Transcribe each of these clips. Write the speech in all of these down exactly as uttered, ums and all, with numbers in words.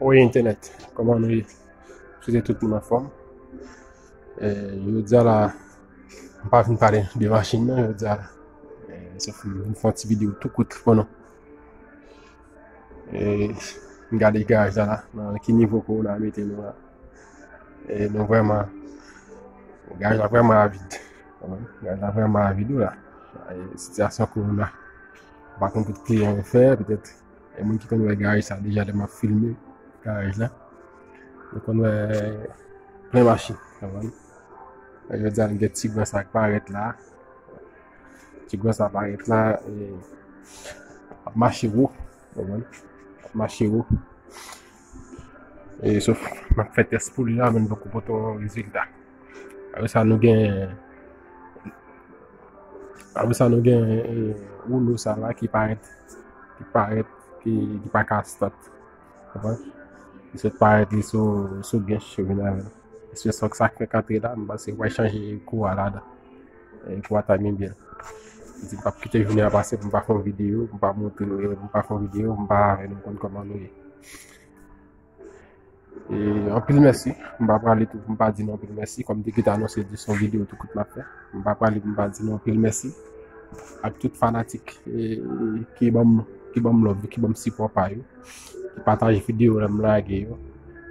Oye entènèt, kòman nou ye? Swete tout moun anfòm. E, jodi a la, m pa vin pale de machin nan, jodi a la. E, sof m vin fè yon ti videyo tou kout pou nou. E, m gade garaj la la, nan ki nivo korona mete nou la. E, nou vrèman, garaj la vrèman avid. Konprann? Garaj la vrèman avid wi la. E, sitiyasyon korona. M pa konn tout kliyan yo fè, petèt. E moun ki konn wè garaj sa deja lè m ap filme garaj la. Nou konn wè plen machin, konprann? E jodi a nou gen ti gran sa k parèt la. Ti gran sa parèt la, e ap mache wo, konprann? Ap mache wo. E sof m ap fè tès pou li la, men m poko pote yon rezilta. Apre sa nou gen Apre sa nou gen e, woulo sa la ki parèt, ki parèt, ki, ki pa ka stat. Konprann? Li sot parèt li sou, sou gench yo vin avè l. Espè sa k sa k fèk antre la, m panse w pral chanje kou a ladan. E, kou a ta byen byen. M di m p ap kite jounen an pase pou m pa fè yon videyo, pou m pa montre, pou m pa fè yon videyo, pou m pa avè nou konn kòman nou ye. E anpil mèsi. M pa prale tou pou m pa di nou anpil mèsi. Kòm m te kite anonse di se yon videyo tou kout m ap fè. M pa prale pou m pa di nou anpil mèsi. Ak tout fanatik e, ki ban m, ki ban m love, ki ban m sipò pa yo. Ki pataje videyo lè m lage yo.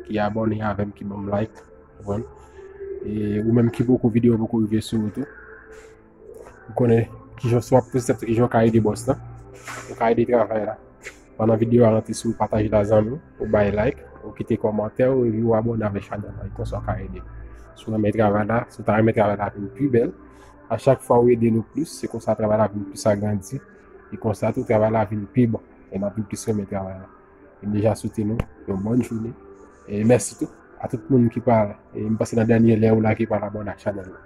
Ki abòne avè m, ki ban m like. Konprann? E ou menm ki poko videyo poko rive sou ou tou. Ou konnen kijan w ap poze tèt ou, kijan w ka ede bòs lan. Ou ka ede travay la. Pandan videyo a rantre, si w pataje l a zanmi w, ou bay like, ou kite kòmantè w, epi ou abòne avèk chanèl la. E konsa w ka ede. Si w renmen travay la, si w ta renmen travay la vin pi bèl, a chak fwa ou ede nou plis, se konsa travay la vin plis agrandi. E konsa tou, travay la vin pi bon. E n ap vin plis renmen travay la. E m deja swete nou yon bòn jounen. E mèsi tou a tout moun ki pral, e m panse nan dènye lè ou la ki pral abòne ak chanèl la.